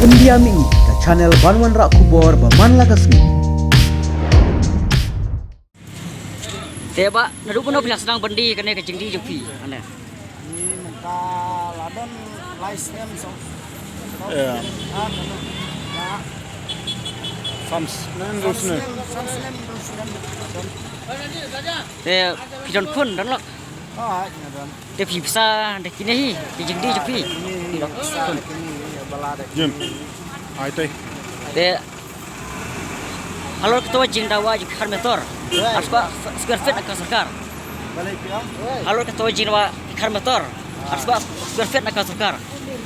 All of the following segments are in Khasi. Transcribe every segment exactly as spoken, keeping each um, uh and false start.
India Mih, ka channel ban wanrah khubor ba man la ka sngi. Te ba, naduh mynno phi la sdang ban die kane ka jingdie jong phi? Ane. Ni mynta la don lai snem so. Ïa. Ah, kano. Na. Sam snem, dua snem. Sam snem, dua snem. Te phi don khun, don lok? Ah, nga don. Te phi bsa da kine hi, ki jingdie jong phi. Kine hi, bsa da kine hi, ba la da kine hi. Ai te. Te halor kato ka jingdawa jong phi khat meter. Ar spah square feet na ka sorkar. Balei phi ong? Halor kato ka jingdawa phi khat meter. Ar spah square feet na ka sorkar.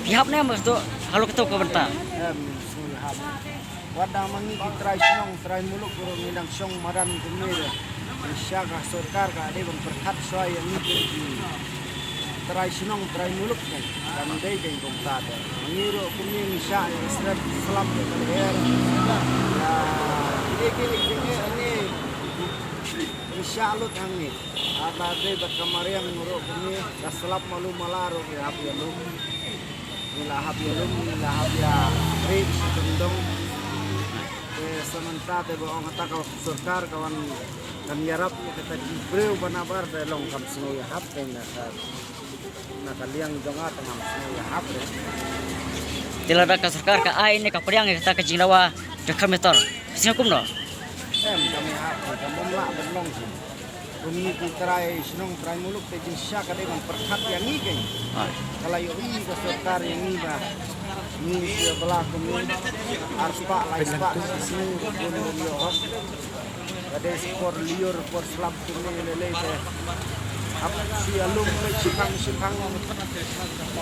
Phi hap ne em kato, halor kato ka bynta? Em, sngewhap. Wat dang ma ngi ki trai shnong, trai muluk ruh ngi dang shong madan kumne de. Sha ka sorkar ka dei ban pyrkhat shuwa ïa ngi ki trai shnong, trai muluk ne. Kan dei dei kumta de. Ma ngi ruh kumne ngi shah ïa ka slap, slap ïa ka lyer. Ïa, ïa ki, ïa ki, ïa ki, ngi shah lut hangne. Haba dei bad ka mariang ruh kumne, ka slap malu mala ruh ngi hap ïalum. Ngi la hap ïalum, ngi la hap ïa ri shi kyndong. Te sa mynta te ba ong kata ka sorkar ka wan kan ïarap ïa kata ki briew ba nabar te long kam sngew ïahap te na ka, na ka liang jong nga te ngam sngew ïahap re. Te lada ka sorkar ka ai ne ka pdiang ïa kata ka jingdawa jong khat meter, sngew kumno? Em, kam ïahap, kam bym lah ban long. Kum ngi ki trai shnong trai muluk te jingshisha ka dei ban pyrkhat ïa ngi kein. Ai. Ka la ïohi ka sorkar ïa ngi ba ngi shu ïa bla kum ngi ar spah lai spah shi sngi bun bun ïoh hok. Ka dei shi por lyiur por slap kum ngi lei lei te. Hap shu ïalum beit shiphang shiphang.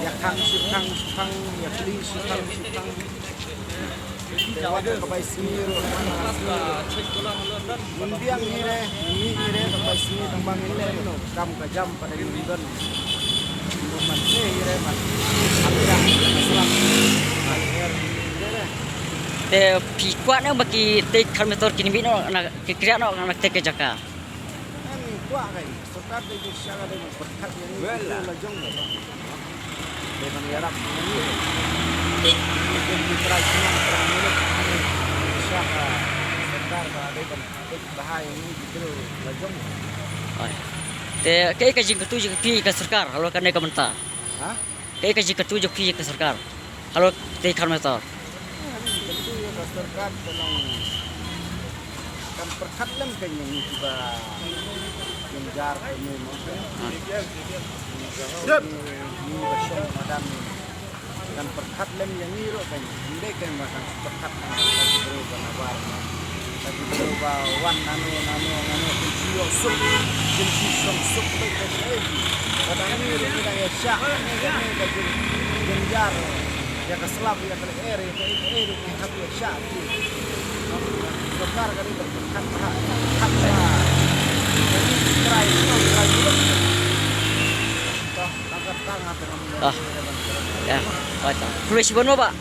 Ïakhang shiphang shiphang, ïakli shiphang shiphang. Te wat ka bai sngi ruh. Ngin biang hi re, ngin mih hi re, ka bai sngi tang ba ngin leh no. Kam ka jam pat ngin don. Ngin mat se hi re mat. Hap ïa, salam. Te phi kwah ne ba ki tei khat meter kin mih noh na ki kriah noh na tei ka jaka. Ngan kwah kai. Sorkar te jingshisha ka dei ban pyrkhat ïa ngi ki briew la jong. Dei ban ïarap ïa ngi. Ngi ki trai shnong trai muluk. Jingshisha ka sorkar ka dei ban peit bha ïa ngi ki briew la jong. Ai. Te kaei ka jingkyntu jong phi ïa ka sorkar halor kane ka bynta? Ha? Kaei ka jingkyntu jong phi ïa ka sorkar halor kata ka kham mynta? Kyntu ïa ka sorkar ka long kan pyrkhat lem ka ïa ngi kiba jynjar ka ngi mo. Ngi ba shong madan kan pyrkhat lem ïa ngi ruh kan. Ym dei kan ba kan pyrkhat ka ki briew ba nabar. Ka ki briew ba wan nano nano nano kin shu ïoh suk, kin shu shong suk beit beit beit. Ka dang ngi ruh ngi dang ïa shah, ngi ka jing, jynjar ïa ka slap, ïa ka lyer, ïa ka ei ka ei ruh ngi hap ïa shah ki. Sorkar ka dei ban pyrkhat bha, pyrkhat bha. Trai, trai. To, tang ka tang. Ah. Ya, baik. Khublei shibun mo bah.